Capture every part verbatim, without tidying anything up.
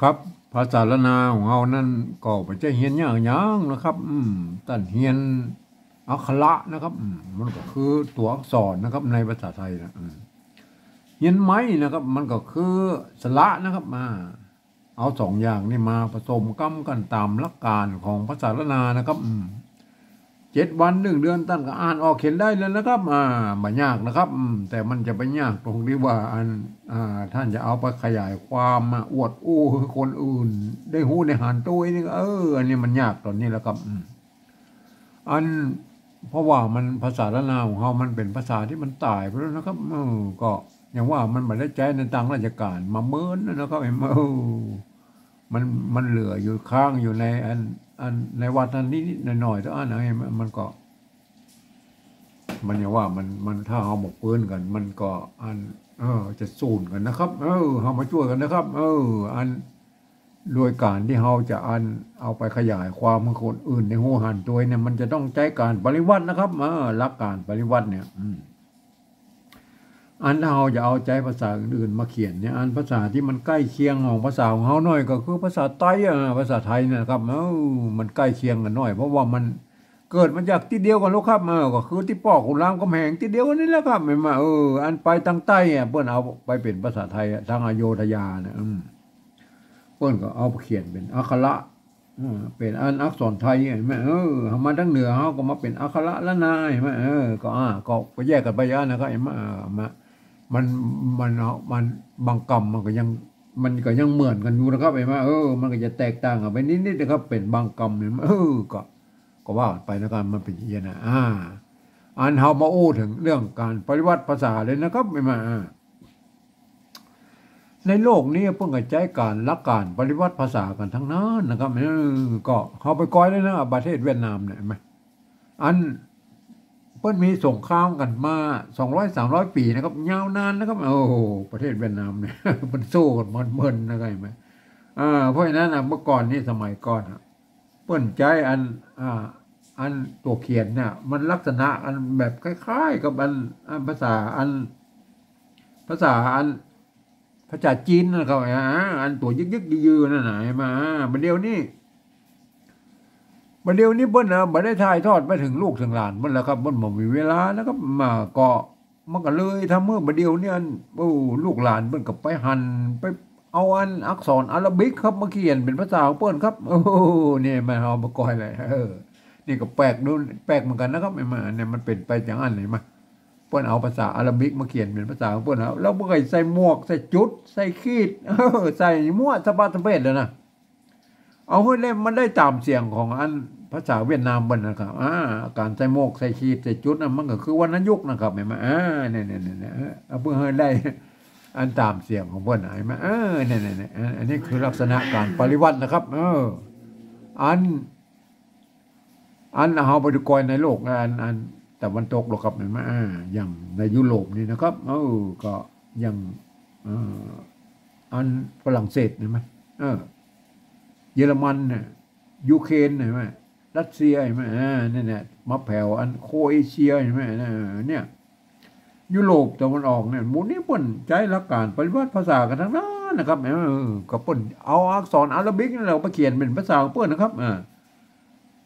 ครับ ภาษาล้านนาของเฮานั้นก็บ่ใจ้เฮียนยากหยังนะครับ อืม ต้านเฮียนอักขระนะครับ อืม มันก็คือตั๋วอักษรนะครับ ในภาษาไทยนะ อืม เฮียนไม้นะครับ มันก็คือสระนะครับ อ่า เอาสองอย่างนี้มาผสมกำกั๋นต๋ามหลักก๋านของภาษาล้านนานะครับ อืม เจ็ดวันหนึ่งเดือนต้านก็อ่านออกเขียนได้แล้วนะครับ อ่า บ่ยากนะครับ อืม แต่มันจะไปยากตรงตี้ว่าอัน อ่า ต้านจะเอาไปขยายความมาอวดอู้หื้อคนอื่นได้ฮู้ได้หันตวยนี่ เออ อันนี้มันยากต๋อนนี้แหละครับ อืม อัน เพราะว่ามันภาษาล้านนาของเฮามันเป๋นภาษาตี้มันต๋ายไปแล้วนะครับ เออ ก็อย่างว่ามันบ่ได้ใจ๊ในตางราชก๋านมาเมินนะครับ เออ มัน มันเหลืออยู่ค้างอยู่ในอัน อันในวัดนั้นนิดๆ หน่อยๆ เต้าอั้นนะ มัน มันก็ มันอย่างว่ามัน มันถ้าเฮาบ่ปื้นกั๋น มันก็อัน เออ จะสูญกั๋นนะครับ เออ เฮามาจ้วยกั๋นนะครับ เออ อัน โดยก๋านตี้เฮาจะอันเอาไปขยายความหื้อคนอื่นได้ฮู้หันตวยเนี่ย มันจะต้องใจ๊ก๋านปริวัตินะครับ เออ หลักก๋านปริวัติเนี่ย อืม อันถ้าเฮาจะเอาใจ๊ภาษาอื่นๆ มาเขียนเนี่ย อันภาษาตี้มันใก้เคียงของภาษาของเฮาหน่อยก็คือภาษาไตอะ ภาษาไทยเนี่ยนะครับ เออ มันใก้เคียงกั๋นหน่อย เพราะว่ามันเกิดมาจากตี้เดียวกั๋นลูกครับ เออ ก็คือตี้ป้อขุนรามคำแหงตี้เดียวกั๋นนี่แหละครับ หันก่อ เออ อันไปตางใต้อะ เปิ้นเอาไปเป๋นภาษาไทยอะ ตางอโยธยาเนี่ย อืม เปิ้นก็เอาไปเขียนเป๋นอักขระ เออ เป๋นอันอักษรไทย หันก่อ เออ เฮามาตางเหนือเฮาก็มาเป๋นอักขระล้านนา หันก่อ เออ ก็ อ่า ก็ ก็แยกกั๋นไปอย่างนั้นนะครับ หันก่อ เออ มา มัน มัน เอา มัน บางกำมันก็ยัง มันก็ยังเหมือนกั๋นอยู่นะครับ หันก่อ เออ มันก็จะแตกต่างกั๋นไปนิดๆ นะครับ เป๋นบางกำเนี่ย เออ ก็ ก็ว่ากั๋นไปนะครับ มันเป๋นอย่างนี้นะ อ่า อันเฮามาอู้เถิงเรื่องก๋านปริวัติภาษาเลยนะครับ หันก่อ อ่า ในโลกนี้เปิ้นก็ใจ๊ก๋านหลักก๋านปริวัติภาษากั๋นตังนั้นนะครับ เออ ก็เฮาไปก้อยเลยนะ ประเทศเวียดนามเนี่ย หันก่อ อันเปิ้นมีสงครามกั๋นมาสองร้อยสามร้อยปี๋นะครับ ยาวนานนะครับ โอ้โห ประเทศเวียดนามเนี่ย เปิ้นสู้กั๋นเมินๆ นะครับ หันก่อ อ่า เพราะฉะนั้นน่ะ เมื่อก่อนนี่ สมัยก่อนน่ะ เปิ้นใจ๊อัน อ่า อันตั๋วเขียนเนี่ย มันลักษณะอันแบบคล้ายๆ กับอัน อันภาษาอัน ภาษาอัน ภาษาจีนนะครับ อ่า อันตั๋วยึกๆ ยือๆ นั่นน่ะ หันก่อ อ่า บ่าเดี่ยวนี้ บ่าเดี่ยวนี้เปิ้นน่ะ บ่ได้ถ่ายทอดไปเถิงลูกเถิงหลานเปิ้นแล้วครับ เปิ้นบ่มีเวลานะครับ มาก็ มันก็เลยทำหื้อบ่าเดี่ยวนี้อัน โอ้ ลูกหลานเปิ้นก็ไปหัน ไปเอาอันอักษรอาราบิกครับ มาเขียนเป๋นภาษาของเปิ้นครับ โอ้ นี่มันเอามาก้อยเลย เออ นี่ก็แปลกดู แปลกเหมือนกั๋นนะครับ หันก่อ เนี่ยมันเป๋นไปอย่างนั้นเลย มา เปิ้นเอาภาษาอาราบิกมาเขียนเป๋นภาษาของเปิ้นแล้ว แล้วเปิ้นก็ใส่หมวก ใส่จุด ใส่ขีด เออ ใส่มั่วสะบัดสะเบ็ดเลยนะ เอาหื้อได้ มันได้ต๋ามเสียงของอันภาษาเวียดนามเปิ้นนะครับ อ่า ก๋านใส่หมวก ใส่ขีด ใส่จุดน่ะ มันก็คือวรรณยุกต์นะครับ หันก่อ อ่า เนี่ยๆ ๆ เออ เอาเปิ้นหื้อได้ อันต๋ามเสียงของเปิ้นน่ะ หันก่อ เออ เนี่ยๆๆ อัน อันนี้คือลักษณะก๋านปริวัตินะครับ เออ อัน อันเฮาไปดูก้อยในโลกนะ อัน อันตะวันตกแล้วครับ หันก่อ อ่า อย่างในยุโรปนี่นะครับ เออ ก็อย่าง เอ่อ อันฝรั่งเศสหันก่อ เออ เยอรมันเนี่ย ยูเครนหันก่อ รัสเซียหันก่อ อ่า เนี่ยๆ มาแผวอันโครเอเชียหันก่อ เออ เนี่ย ยุโรปตะวันออกเนี่ย หมู่นี้เปิ้นใจ๊หลักก๋านปริวัติภาษากั๋นตังนั้นนะครับ เออ ก็เปิ้นเอาอักษรอาราบิกนี่แหละไปเขียนเป๋นภาษาของเปิ้นนะครับ อ่า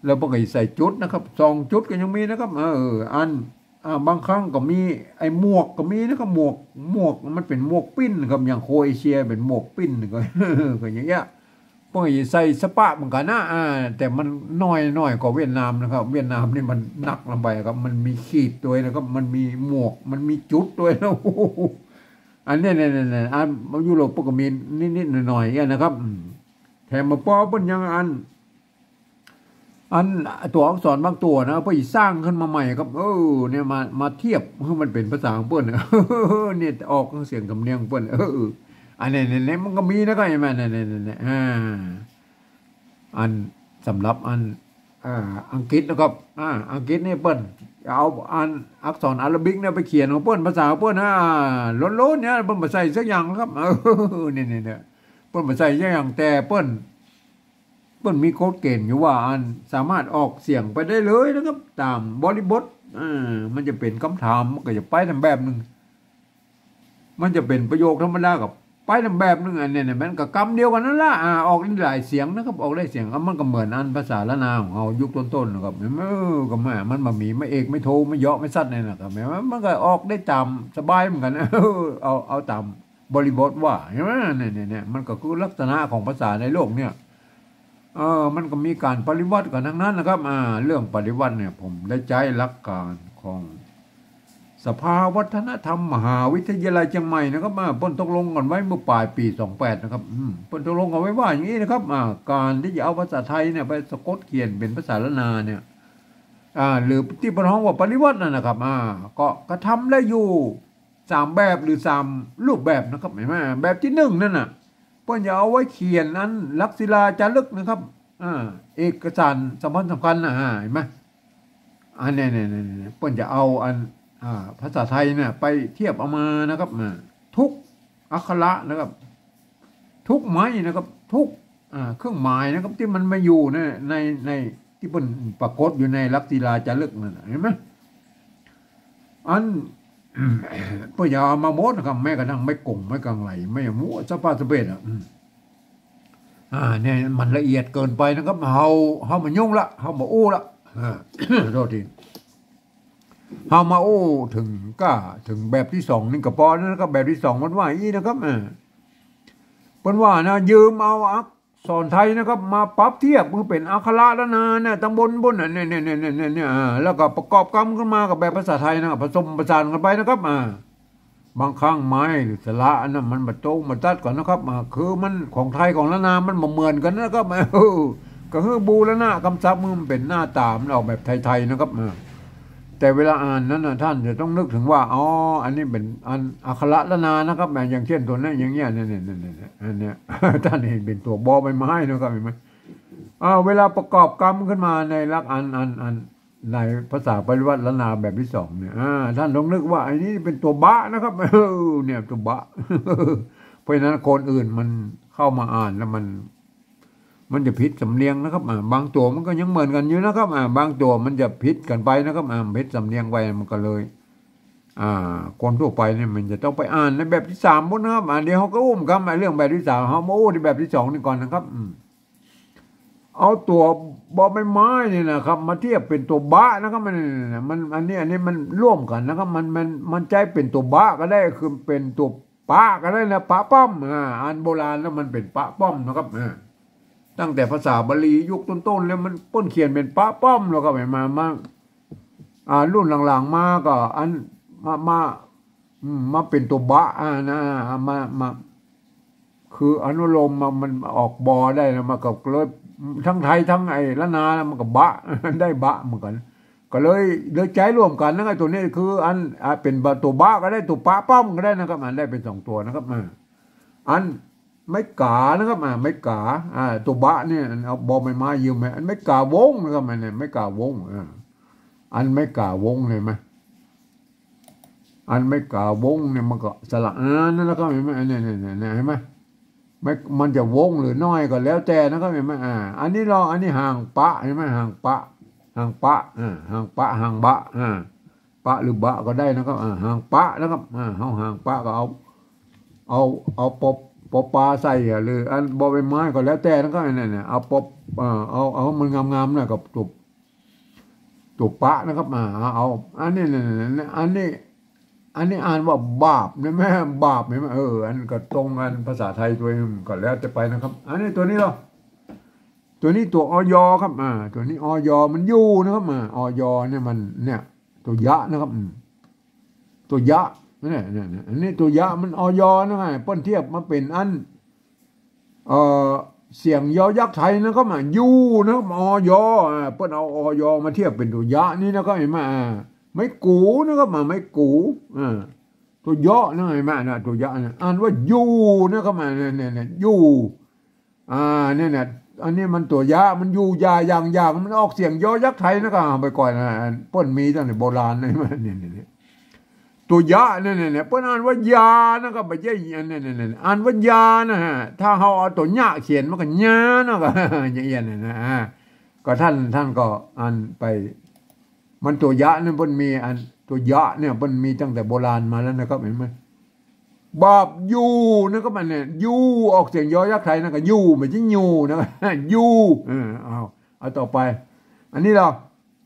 แล้วเปิ้นก็ใส่จุดนะครับ สองจุดก็ยังมีนะครับ เออ อัน อ่า บางครั้งก็มีไอ้หมวกก็มีนะครับ หมวก หมวกมันเป๋นหมวกปิ้นครับ อย่างโครเอเชียเป๋นหมวกปิ้นก็ ก็อย่างเงี้ย เปิ้นก็ใส่สะปะเหมือนกั๋นนะ อ่า แต่มันน้อย น้อยกว่าเวียดนามนะครับ เวียดนามนี่มันหนักลงไปครับ มันมีขีดตวยนะครับ มันมีหมวก มันมีจุดตวยนะ อันเนี้ย เนี่ยๆๆ อันยุโรปเปิ้นก็มีนิดๆ หน่อยๆ เนี่ยนะครับ อืม แถมบ่ปอเปิ้นยังอัน อันตั๋วอักษรบางตั๋วนะ เปิ้นสร้างขึ้นมาใหม่ครับ เออ เนี่ยมา มาเทียบหื้อมันเป๋นภาษาของเปิ้น เนี่ยออกเสียงสำเนียงเปิ้น เออ อันนี้ เนี่ย เนี่ยมันก็มีนะ ก็หันก่อ เนี่ย เนี่ย เนี่ย อ่า อันสำหรับอัน อ่า อังกฤษนะครับ อ่า อังกฤษนี่เปิ้นเอาอันอักษรอาราบิกเนี่ยไปเขียนของเปิ้น ภาษาของเปิ้นนะ อ่า ล้วนๆ เนี่ย เปิ้นบ่ใส่สักอย่างครับ เออ เนี่ยๆๆ เปิ้นบ่ใส่สักอย่าง แต่เปิ้น เปิ้นมีกฎเกณฑ์อยู่ว่าอันสามารถออกเสียงไปได้เลยนะครับ ต๋ามบริบท เออ มันจะเป๋นกำถาม มันก็จะไปต๋ามแบบนึ่ง มันจะเป๋นประโยคธรรมดากับ ไปต๋ามแบบนึ่ง อันนี้เนี่ย มันก็กำเดียวกั๋นนั่นละ อ่า ออกได้หลายเสียงนะครับ ออกได้เสียง อ่ะ มันก็เหมือนอันภาษาล้านนาของเฮายุคต้นๆ นะครับ เออ ก็แม่ มันบ่มี ไม่เอก ไม่โท ไม่เยาะ ไม่สัตว์เนี่ยนะครับ แม่ มันก็ออกได้ต๋ามสบายเหมือนกั๋น เออ เอา เอาต๋ามบริบทว่า ใช่ไหม เนี่ย เนี่ย เนี่ย มันก็คือลักษณะของภาษาในโลกเนี่ย เออ มันก็มีก๋านปริวัติกั๋นตังนั้นนะครับ อ่า เรื่องปริวัติเนี่ย ผมได้ใจ๊หลักก๋านของสภาวัฒนธรรมมหาวิทยาลัยเชียงใหม่นะครับ อ่า เปิ้นตกลงกั๋นไว้เมื่อป๋ายปี๋สองแปดนะครับ อืม เปิ้นตกลงกั๋นไว้ว่าอย่างนี้นะครับ อ่า ก๋านตี้จะเอาภาษาไทยเนี่ยไปสะกดเขียนเป๋นภาษาล้านนาเนี่ย อ่า หรือตี้เปิ้นฮ้องว่าปริวัตินั่นนะครับ อ่า ก็กระทำได้อยู่สามแบบหรือสามรูปแบบนะครับ หันก่อ แบบตี้นึ่งนั่นน่ะ เปิ้นจะเอาไว้เขียนอันหลักศิลาจารึกนะครับ อ่า เอกสารสำคัญสำคัญน่ะ อ่า หันก่อ อันนี้ เนี่ย เนี่ย เนี่ย เปิ้นจะเอาอัน อ่า ภาษาไทยเนี่ยไปเทียบเอามานะครับ อ่า ทุกอักขระนะครับ ทุกไม้นะครับ ทุก อ่า เครื่องหมายนะครับ ตี้มันมาอยู่ใน ใน ใน ตี้เปิ้นปรากฏอยู่ในหลักศิลาจารึกนั่นน่ะ หันก่อ อัน เปิ้นจะเอามาหมดนะครับ แม้กระทั่งไม้กง ไม้กังไหล ไม้หมู สะปาสะเปดอ่ะ อืม อ่า เนี่ย มันละเอียดเกินไปนะครับ เฮา เฮาบ่ายุ่งละ เฮาบ่าอู้ละ อ่า โทษที เฮามาอู้เถิงก้า เถิงแบบตี้สองนี่ก็ปอแล้วนะครับ แบบตี้สองมันว่าอี้นะครับ อ่า เปิ้นว่านะ ยืมเอาอักษรไทยนะครับ มาปรับเทียบหื้อเป๋นอักขระล้านนาเนี่ย ตังบนปู้นน่ะ เนี่ย เนี่ย เนี่ย เนี่ย เนี่ย อ่า แล้วก็ประกอบกำขึ้นมากับแบบภาษาไทยนะครับ ผสมผสานกั๋นไปนะครับ อ่า บางครั้งไม้หรือสระอันนั้นมันบ่ตรงบ่ตัดกั๋นนะครับ อ่า คือมันของไทยของล้านนามันบ่เหมือนกั๋นนะครับ เออ ก็คือบูรณะกำศัพท์หื้อมันเป๋นหน้าต๋ามันออกแบบไทยๆ นะครับ อ่า แต่เวลาอ่านนั้นน่ะ ท่านจะต้องนึกเถิงว่า อ๋อ อันนี้เป๋นอันอักขระล้านนานะครับ อ่า อย่างเช่นตัวนั้น อย่างเงี้ย เนี่ย เนี่ย เนี่ย เนี่ย อันเนี้ย ท่านเห็นเป๋นตัวบอใบไม้นะครับ หันก่อ อ่า เวลาประกอบกำขึ้นมาในหลักอัน อัน อัน ในภาษาปริวัติล้านนาแบบตี้สองเนี่ย อ่า ท่านต้องนึกว่าอันนี้เป๋นตัวบะนะครับ เออ เนี่ย ตัวบะ เพราะฉะนั้นคนอื่นมันเข้ามาอ่านแล้วมัน มันจะผิดสำเนียงนะครับ อ่า บางตั๋วมันก็ยังเหมือนกั๋นอยู่นะครับ อ่า บางตั๋วมันจะผิดกั๋นไปนะครับ อ่า ผิดสำเนียงไป มันก็เลย อ่า คนทั่วไปเนี่ยมันจะต้องไปอ่านในแบบตี้สามปู้นนะครับ อ่า เดี๋ยวเฮาก็อู้กั๋น อ่า เรื่องแบบตี้สาม เฮามาอู้ในแบบตี้สองนี่ก่อนนะครับ อืม เอาตั๋วบอใบไม้นี่นะครับ มาเทียบเป๋นตั๋วบะนะครับ มัน มัน อันนี้ อันนี้มันร่วมกั๋นนะครับ มัน มัน มันใจ๊เป๋นตั๋วบะก็ได้ คือเป๋นตั๋วปะก็ได้นะ ปะป้อม อ่า อันโบราณแล้วมันเป๋นปะป้อมนะครับ อ่า ตั้งแต่ภาษาบาลียุคต้นๆ แล้วมันเปิ้นเขียนเป๋นปะป้อมแล้วก็ไปมา มา อ่า รุ่นหลังๆ มาก็อัน มา มา อืม มาเป๋นตั๋วบะ อ่า นะ มา มา คืออนุโลมมา มันออกบอได้นะ มันก็เลย ทั้งไทยทั้งไอ้ล้านนา มันก็บะ ได้บะเหมือนกั๋น ก็เลย เลยใจ๊ร่วมกั๋นนะ ไอ้ตั๋วนี้คืออัน อ่า เป๋นบะ ตั๋วบะก็ได้ ตั๋วปะป้อมก็ได้นะครับ อ่า ได้เป๋นสองตั๋วนะครับ อ่า อันไม้ก๋านะครับ อ่า ไม้ก๋า อ่า ตั๋วบะเนี่ย เอาบอใบไม้ยืมมา อันไม้ก๋าวงนะครับ อันเนี่ย ไม้ก๋าวง อ่า อันไม้ก๋าวง หันก่อ อันไม้ก๋าวงเนี่ยมันก็สระอานั่นนะครับ หันก่อ อันเนี้ย เนี่ย เนี่ย หันก่อ ไม่ มันจะวงหรือน้อยก็แล้วแต่นะครับ หันก่อ อ่า อันนี้ลอง อันนี้หางปะ หันก่อ หางปะ หางปะ อ่า หางปะ หางบะ อ่า ปะหรือบะก็ได้นะครับ อ่า หางปะนะครับ อ่า เอาหางปะก็เอา เอา เอาปอ ปอปาใส่ หรืออันบอใบไม้ก็แล้วแต่นะครับ อันนั้นเนี่ย เอาปอ อ่า เอา เอามันงามๆ หน่อยกับตั๋ว ตั๋วปะนะครับ อ่า เอา อันนี้เนี่ย อันนี้ อันนี้อ่านว่าบาปนะแม่ บาป หันก่อ เออ อันก็ตรงอันภาษาไทยตั๋วเอง ก็แล้วแต่ไปนะครับ อันนี้ตั๋วนี้เหรอ ตั๋วนี้ตั๋ว อย ครับ อ่า ตั๋วนี้ อย มันอยู่นะครับ อ่า อย เนี่ยมัน เนี่ย ตั๋วยะนะครับ อืม ตั๋วยะ เนี่ย เนี่ย เนี่ย อันนี้ตั๋วยะมัน อย นะครับ เปิ้นเทียบมาเป๋นอัน เอ่อ เสียงยอยักษ์ไทยนะครับ อ่ะ อยู่นะครับ อย อ่า เปิ้นเอา อย มาเทียบเป๋นตั๋วยะนี่นะครับ หันก่อ อ่า ไม้กูนะครับ อ่า ไม้กู อ่า ตั๋วยะนะ หันก่อ นะ ตั๋วยะนะ อ่านว่าอยู่นะครับ อ่า เนี่ย เนี่ย เนี่ย อยู่ อ่า เนี่ย เนี่ย อันนี้มันตั๋วยะ มันอยู่ อย่า อย่าง อย่าง มันออกเสียงยอยักษ์ไทยนะครับ เอาไปก่อนนะ เปิ้นมีตั้งแต่โบราณเลย เนี่ย เนี่ย เนี่ย ตั๋วยะเนี่ย เนี่ย เนี่ย เปิ้นอ่านว่ายานะครับ บ่ใจ้อันเนี่ย เนี่ย เนี่ย อ่านว่ายานะฮะ ถ้าเฮาเอาตั๋วยะเขียนมันก็ญานะครับ อย่างเอี้ยเนี่ยนะ อ่า ก็ท่าน ท่านก็อ่านไป มันตั๋วยะเนี่ยเปิ้นมีอัน ตั๋วยะเนี่ยเปิ้นมีตั้งแต่โบราณมาแล้วนะครับ หันก่อ บาปอยู่นะครับ อันเนี้ย อยู่ ออกเสียงยอยักษ์ไทยนะ ก็อยู่ ไม่ใช่อยู่นะครับ อยู่ เออ เอา เอาต่อไป อันนี้เหรอ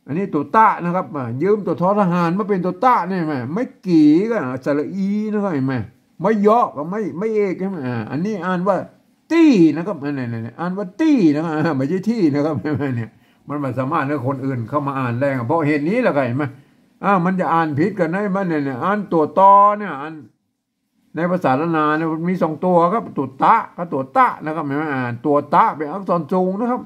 อันนี้ตั๋วตะนะครับ อ่า ยืมตั๋วทอทหารมาเป๋นตั๋วตะเนี่ย แม่ ไม้กี่ก็สระอีนะครับ เห็นไหม ไม้เยาะก็ไม้ ไม้เอกใช่ไหม อ่า อันนี้อ่านว่าตี้นะครับ อันนี้ อ่านว่าตี้นะครับ อ่า ไม่ใช่ที่นะครับ เนี่ย มันบ่สามารถหื้อคนอื่นเข้ามาอ่านได้ เพราะเหตุนี้แหละครับ เห็นไหม อ่า มันจะอ่านผิดกั๋นได้ มันเนี่ย เนี่ย อันตั๋วตอเนี่ย อัน ในภาษาล้านนาเนี่ยมันมีสองตั๋วครับ ตั๋วตะกับตั๋วตะนะครับ เห็นไหม อ่า ตั๋วตะเป๋นอักษรสูงนะครับ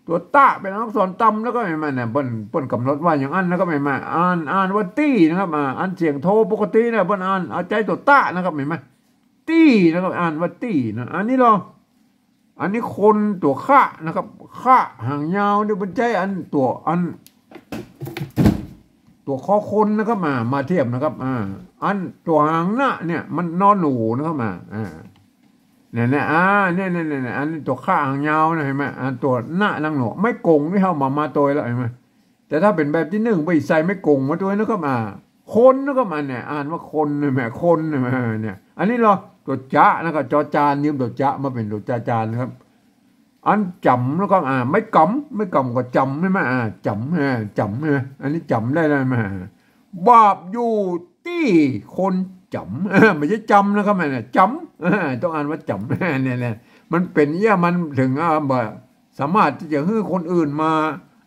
ตั๋วตะเป๋นอักษรต่ำนะครับ เห็นไหม เนี่ย เปิ้น เปิ้นกำหนดว่าอย่างนั้นนะครับ เห็นไหม อ่าน อ่านว่าตี้นะครับ อ่า อันเสียงโทปกติเนี่ย เปิ้นอ่าน เอาใจ๊ตั๋วตะนะครับ เห็นไหม ตี้นะครับ อ่านว่าตี้นะ อันนี้เหรอ อันนี้คนตั๋วขะนะครับ ขะหางยาวเนี่ยเปิ้นใจ๊อันตั๋ว อันตั๋วคอคนนะครับ อ่า มาเทียบนะครับ อ่า อันตั๋วหางนะเนี่ยมันนอหนูนะครับ อ่า อ่า เนี่ย เนี่ย อ่า เนี่ย เนี่ย เนี่ย อันนี้ตั๋วขะหางยาวนะ เห็นไหม อันตั๋วนะนางหนวก ไม้กงนี่เฮามา มาตวยแล้ว เห็นไหม แต่ถ้าเป๋นแบบตี้นึ่งไปใส่ไม้กงมาตวยนะครับ อ่า คนนะครับ อันเนี่ย อ่านว่าคน เห็นไหม คน เห็นไหม เนี่ย อันนี้เหรอ ตั๋วจะนะครับ จอจาน ยืมตั๋วจะมาเป๋นตั๋วจาจานนะครับ อันจ๋ำนะครับ อ่า ไม้ก๋ำ ไม้ก๋ำก็จ๋ำ เห็นไหม อ่า จ๋ำ อ่า จ๋ำ เห็นไหม อันนี้จ๋ำได้แล้ว เห็นไหม บาปอยู่ตี้คนจ๋ำ อ่า ไม่ใช่จ๋ำนะครับ อันเนี่ย จ๋ำ อ่า ต้องอ่านว่าจ๋ำ เนี่ย เนี่ย มันเป๋นเอี้ย มันถึง อ่า บ่ สามารถตี้จะหื้อคนอื่นมา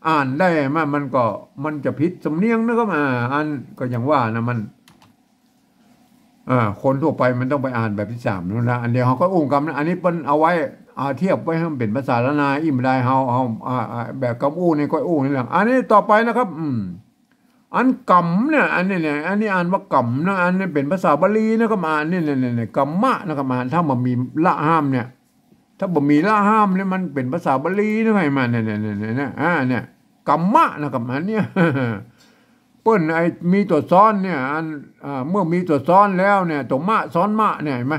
อ่านได้ มัน มันก็ มันจะผิดสำเนียงนะครับ อ่า อันก็อย่างว่านะ มัน อ่า คนทั่วไปมันต้องไปอ่านแบบตี้สามนู่นนะ อันเดียวเฮาก็อู้กำนะ อันนี้เปิ้นเอาไว้ อ่า เทียบไว้หื้อมันเป๋นภาษาล้านนาอี้บ่ได้ เฮา เฮา อ่า อ่า แบบกำอู้นี่ก็อู้นี่แหละ อันนี้ต่อไปนะครับ อืม อันก๋ำเนี่ย อันนี้เนี่ย อันนี้อ่านว่าก๋ำนะ อันนี้เป๋นภาษาบาลีนะครับ อ่า เนี่ย เนี่ย เนี่ย เนี่ย กัมมะนะครับ อ่า ถ้าบ่มีละห้ามเนี่ย ถ้าบ่มีละห้ามเนี่ย มันเป๋นภาษาบาลีนะ เห็นไหม เนี่ย เนี่ย เนี่ย เนี่ย อ่า เนี่ย กัมมะนะครับ อันเนี้ย เปิ้นไอ้มีตั๋วซ้อนเนี่ย อัน อ่า เมื่อมีตั๋วซ้อนแล้วเนี่ย ตั๋วมะซ้อนมะเนี่ย เห็นไหม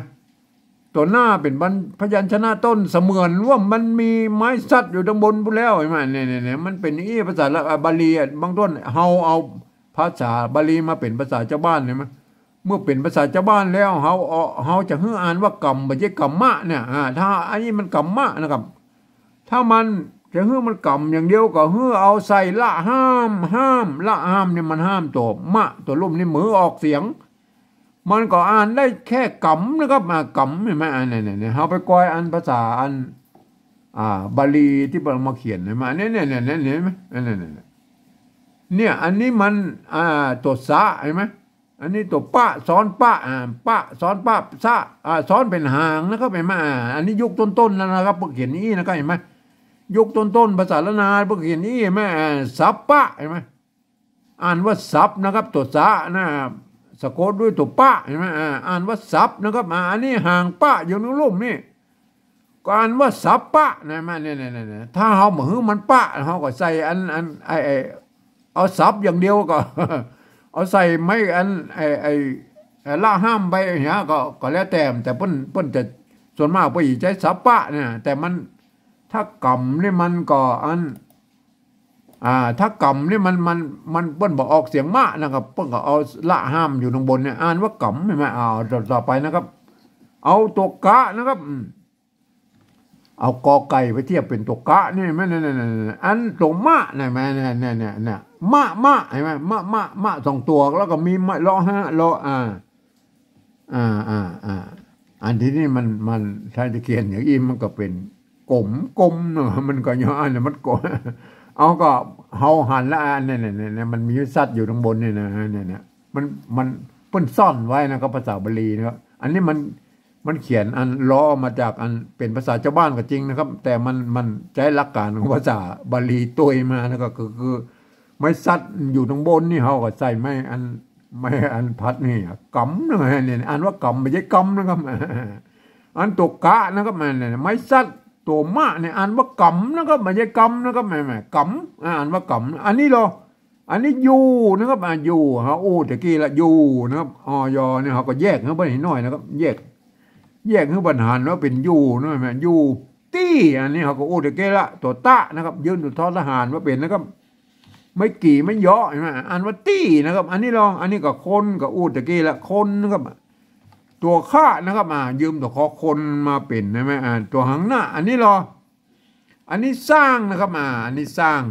ตั๋วหน้าเป๋นบรร- พยัญชนะต้น เสมือนว่ามันมีไม้สัตว์อยู่ตางบนพู้นแล้ว เห็นไหม เนี่ย เนี่ย เนี่ย มันเป๋นอี้ภาษาละ- อ่า บาลีอะ บางต้น เฮาเอาภาษาบาลีมาเป๋นภาษาจาวบ้าน เห็นไหม เมื่อเป๋นภาษาจาวบ้านแล้ว เฮาเอา เฮาจะหื้ออ่านว่าก๋ำ บ่ใจ้ก๋ำมะเนี่ย อ่า ถ้าอันนี้มันก๋ำมะนะครับ ถ้ามันจะหื้อมันก๋ำอย่างเดียวก็หื้อเอาใส่ละห้าม ห้าม ละห้ามเนี่ยมันห้ามตั๋วมะ ตั๋วลุ่มนี่มือออกเสียง มันก็อ่านได้แค่ก๋ำนะครับ อ่า ก๋ำ เห็นไหม อันเนี่ย เนี่ย เนี่ย เฮาไปกอยอันภาษาอัน อ่า บาลีตี้เปิ้นเอามาเขียน เห็นไหม เนี่ย เนี่ย เนี่ย เนี่ย เห็นไหม อันเนี่ย เนี่ย เนี่ย เนี่ย อันนี้มัน อ่า ตั๋วสะ เห็นไหม อันนี้ตั๋วปะซ้อนปะ อ่า ปะซ้อนปะ สะ อ่า ซ้อนเป๋นหางนะครับ เห็นไหม อ่า อันนี้ยุคต้นๆ แล้วนะครับ เปิ้นเขียนอี้นะครับ เห็นไหม ยุคต้นๆ ภาษาล้านนาเปิ้นเขียนอี้ เห็นไหม อ่า สัปปะ เห็นไหม อ่านว่าสับนะครับ ตั๋วสะนะ สะกดด้วยตั๋วปะ เห็นไหม อ่า อ่านว่าสับนะครับ อ่า อันนี้หางปะอยู่ในลุ่มนี่ ก็อ่านว่าสัปปะนะ มาเนี่ย เนี่ย เนี่ย เนี่ย ถ้าเฮาบ่หื้อมันปะ เฮาก็ใส่อัน อัน ไอ้ ไอ้ เอาสับอย่างเดียวก็ เอาใส่ไม้อัน ไอ้ ไอ้ ไอ้ละห้ามไปเหีย ก็ ก็แล้วแต่ แต่เปิ้น เปิ้นจะ ส่วนมากเปิ้นจะใจ๊สัปปะเนี่ย แต่มัน ถ้าก๋ำนี่มันก็อัน อ่า ถ้าก๋ำนี่มัน มัน มันเปิ้นบ่ออกเสียงมะนะครับ เปิ้นก็เอาละห้ามอยู่ตางบนเนี่ย อ่านว่าก๋ำ เห็นไหม เอา ต่อ ต่อไปนะครับ เอาตั๋วกะนะครับ อืม เอากอไก่ไปเทียบเป๋นตั๋วกะนี่ เห็นไหม เนี่ย เนี่ย เนี่ย เนี่ย อันตั๋วมะ เนี่ย เห็นไหม เนี่ย เนี่ย เนี่ย เนี่ย มะ มะ เห็นไหม มะ มะ มะ สองตั๋ว แล้วก็มีมะ ลอฮะ ลอ อ่า อ่า อ่า อ่า อันตี้นี่มัน มัน ถ้าจะเขียนอย่างอี้มันก็เป๋นก๋ม ก๋มเนาะ มันก็ย้อน มันก็ เอาก็เฮาหันละ อันเนี่ย เนี่ย เนี่ย เนี่ย มันมีสัตว์อยู่ตางบนเนี่ยนะ เนี่ย เนี่ย มัน มัน เปิ้นซ่อนไว้นะครับ ภาษาบาลีนะครับ อันนี้มัน มันเขียนอันลอมาจากอันเป๋นภาษาจาวบ้านก็จริงนะครับ แต่มัน มันใจ๊หลักการของภาษาบาลีตวยมานะ ก็คือ คือไม้สัตว์อยู่ตางบนนี่ เฮาก็ใส่ไม้อัน ไม้อันพัดนี่อะ ก๋ำนะ เนี่ย อ่านว่าก๋ำ บ่ใจ้ก๋ำนะครับ อันตั๋วกะนะครับ แม่นเนี่ย ไม้สัตว์ตั๋วมะเนี่ย อ่านว่าก๋ำนะครับ บ่ใจ้ก๋ำนะครับ แม่น แม่น ก๋ำ อ่า อ่านว่าก๋ำ อันนี้เหรอ อันนี้อยู่นะครับ อ่า อยู่ เฮาอู้ตะกี้ละ อยู่นะครับ อ ยอ เนี่ย เฮาก็แยกหื้อเปิ้นหน่อยนะครับ แยก แยกหื้อเปิ้นหันว่าเป๋นอยู่นะ แม่น อยู่ตี้ อันนี้เฮาก็อู้ตะกี้ละ ตั๋วตะนะครับ ยืมตั๋วทอทหารมาเป๋นนะครับ ไม้กี่ ไม้เยาะ เห็นไหม อ่านว่าตี้นะครับ อันนี้ลอง อันนี้ก็คน ก็อู้ตะกี้ละ คนนะครับ ตั๋วขะนะครับ อ่า ยืมตั๋วขอคนมาเป๋น ใช่ไหม อ่า ตั๋วหังหน้า อันนี้ลอ อันนี้สร้างนะครับ อ่า อันนี้สร้าง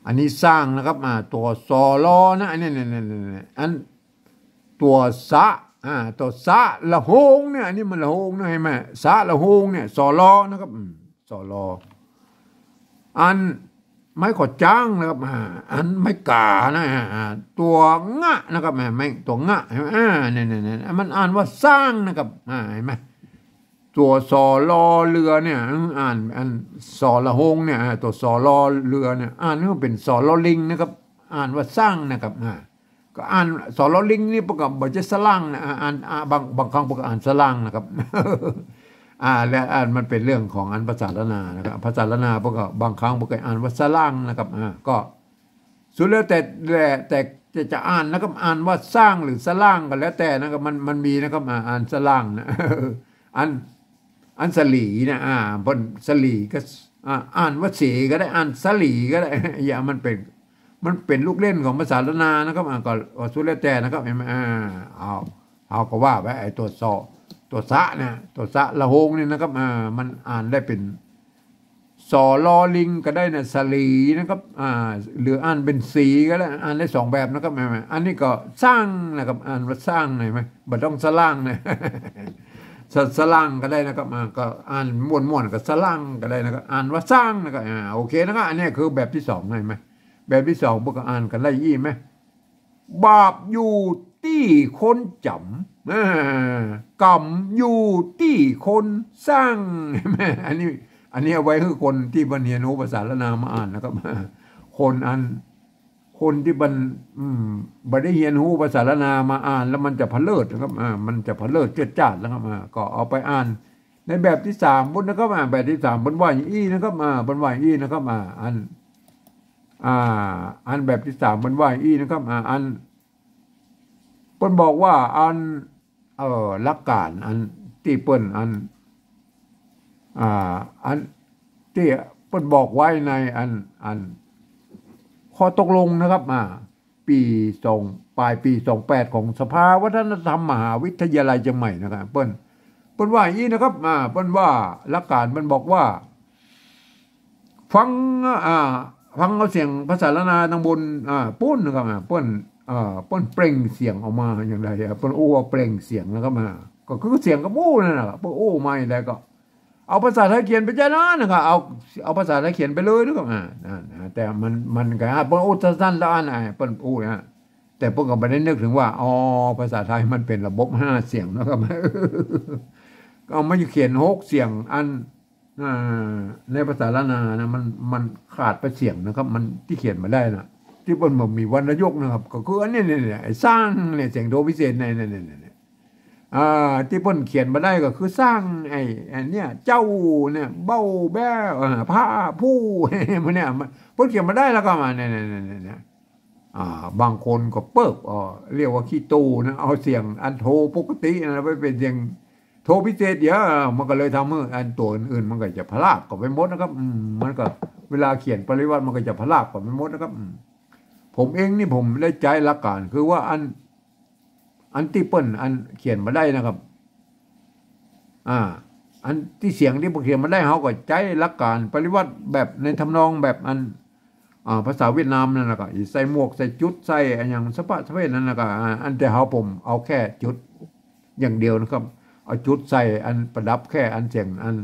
อันนี้สร้างนะครับ อ่า ตั๋วสอลอนะ อันนี้ เนี่ย เนี่ย เนี่ย เนี่ย อัน ตั๋วสะ อ่า ตั๋วสะละโหงเนี่ย อันนี้มันละโหงนะ หันก่อ สะละโหงเนี่ย สอลอนะครับ อืม สอลอ อันไม้ขอจ้างนะครับ อ่า อันไม้ก๋านะ อ่า ตั๋วงะนะครับ อ่า ไม้ตั๋วงะ ใช่ไหม อ่า เนี่ย เนี่ย เนี่ย มันอ่านว่าสร้างนะครับ อ่า หันก่อ ตั๋วสอลอเรือเนี่ย อ่าน อันสอละโหงเนี่ย อ่า ตั๋วสอลอเรือเนี่ย อ่านว่าเป๋นสอลอลิงนะครับ อ่านว่าสร้างนะครับ อ่า ก็อ่านสอลอลิงนี่เปิ้นก็บ่ใจ้สร้างนะ อ่า อ่าน อ่า บาง บางครั้งเปิ้นก็อ่านสร้างนะครับ อ่า และอันมันเป๋นเรื่องของอันภาษาล้านนานะครับ ภาษาล้านนาเปิ้นก็บางครั้งเปิ้นก็อ่านว่าสร้างนะครับ อ่า ก็สุดแล้วแต่ แต่ แต่จะ จะอ่านนะครับ อ่านว่าสร้างหรือสร้างก็แล้วแต่นะครับ มัน มันมีนะครับ อ่า อ่านสร้างนะ อัน อันสลีนะ อ่า เปิ้นสลีก็ อ่า อ่านว่าเสก็ได้ อ่านสลีก็ได้ อย่างมันเป๋น มันเป๋นลูกเล่นของภาษาล้านนานะครับ อ่า ก็สุดแล้วแต่นะครับ หันก่อ อ่า เอา เอาก็ว่าไป ไอ้ตั๋วสอ ตั๋วสะนะ ตั๋วสะละโหงนี่นะครับ อ่า มันอ่านได้เป๋น สอลอลิงก็ได้นะ สลีนะครับ อ่า หรืออ่านเป๋นสีก็ได้ อ่านได้สองแบบนะครับ อ่า อันนี้ก็สร้างนะครับ อ่านว่าสร้าง หันก่อ บ่ต้องสร้างนะ ส- สร้างก็ได้นะครับ อ่า ก็อ่านม่วนๆ ก็สร้างก็ได้นะครับ อ่านว่าสร้างนะครับ อ่า โอเคนะครับ อันนี้คือแบบตี้สอง หันก่อ แบบตี้สองเปิ้นก็อ่านกั๋นได้อี้ไหม บาปอยู่ตี้คนจ๋ำ อ่า ก๋รรมอยู่ตี้คนสร้าง หันก่อ อันนี้ อันนี้เอาไว้หื้อคนตี้บ่เฮียนฮู้ภาษาล้านนามาอ่านนะครับ คนอัน คนตี้มัน อืม บ่ได้เฮียนฮู้ภาษาล้านนามาอ่านแล้วมันจะเผลิดนะครับ อ่า มันจะเผลิดเจิดจ้าดนะครับ อ่า ก็เอาไปอ่านในแบบตี้สามปุ้นนะครับ อ่า แบบตี้สามเปิ้นว่าอย่างอี้นะครับ อ่า เปิ้นว่าอย่างอี้นะครับ อ่า อัน อ่า อันแบบตี้สามเปิ้นว่าอย่างอี้นะครับ อ่า อัน เปิ้นบอกว่าอัน เอ่อ หลักก๋านอันตี้เปิ้นอัน อ่า อันตี้เปิ้นบอกไว้ในอัน อัน ข้อตกลงนะครับ อ่า ปี๋สอง ป๋ายปี๋สองแปดของสภาวัฒนธรรมมหาวิทยาลัยเจียงใหม่นะครับ เปิ้น เปิ้นว่าอย่างอี้นะครับ อ่า เปิ้นว่าหลักก๋านเปิ้นบอกว่า ฟัง อ่า ฟังเอาเสียงภาษาล้านนาตังบน อ่า ปู๊นนะครับ อ่า เปิ้น อ่า เปิ้นเปล่งเสียงออกมาอย่างใด อ่า เปิ้นอู้ว่าเปล่งเสียงนะครับ อ่า ก็คือเสียงกำอู้นั่นแหละ เปิ้นอู้มาอย่างใดก็ เอาภาษาไทยเขียนไปจ้ะนะ นะครับ เอา เอาภาษาไทยเขียนไปเลยนะครับ อ่า นั่นนะ แต่มัน มันก็ อ่า เปิ้นอู้สั้นๆ แล้วอัน อ่า เปิ้นอู้นะ แต่เปิ้นก็บ่ได้นึกเถิงว่า อ๋อ ภาษาไทยมันเป๋นระบบห้าเสียงนะครับ ก็เอามาเขียนหกเสียง อัน อ่า ในภาษาล้านนานะ มัน มันขาดไปเสียงนะครับ มันตี้เขียนบ่ได้นะ ตี้เปิ้นบ่มีวรรณยุกต์นะครับ ก็คืออันนี้เนี่ย เนี่ย ไอ้สร้างเนี่ย เสียงโทพิเศษเนี่ย เนี่ย เนี่ย เนี่ย อ่า ตี้เปิ้นเขียนบ่ได้ก็คือสร้าง ไอ้ ไอ้เนี่ย เจ้าเนี่ย เบ้าแบ้ว อ่า ผ้า ผู้ พวกเนี่ย มัน เปิ้นเขียนบ่ได้แล้วก็มา เนี่ย เนี่ย เนี่ย เนี่ย อ่า บางคนก็เปิ๊ก อ่า เรียกว่าขี้ตู้นะ เอาเสียงอันโทปกตินะ ไปเป๋นเสียงโทพิเศษ เดี๋ยวมันก็เลยทำหื้ออันตั๋วอื่นๆ มันก็จะพลาดกั๋นไปหมดนะครับ อืม มันก็ เวลาเขียนปริวรรตมันก็จะพลาดกั๋นไปหมดนะครับ อืม ผมเองนี่ผมได้ใจ๊หลักก๋าน คือว่าอัน อันตี้เปิ้นอันเขียนบ่ได้นะครับ อ่า อันตี้เสียงตี้เปิ้นเขียนบ่ได้ เฮาก็ใจ๊หลักก๋านปริวรรตแบบในทำนองแบบอัน อ่า ภาษาเวียดนามนั่นแหละก็ ใส่หมวก ใส่จุด ใส่อะหยังสะพะสะเวทนั่นแหละก็ อ่า อันแต่เฮาผมเอาแค่จุดอย่างเดียวนะครับ เอาจุดใส่อันประดับแค่อันเสียงอัน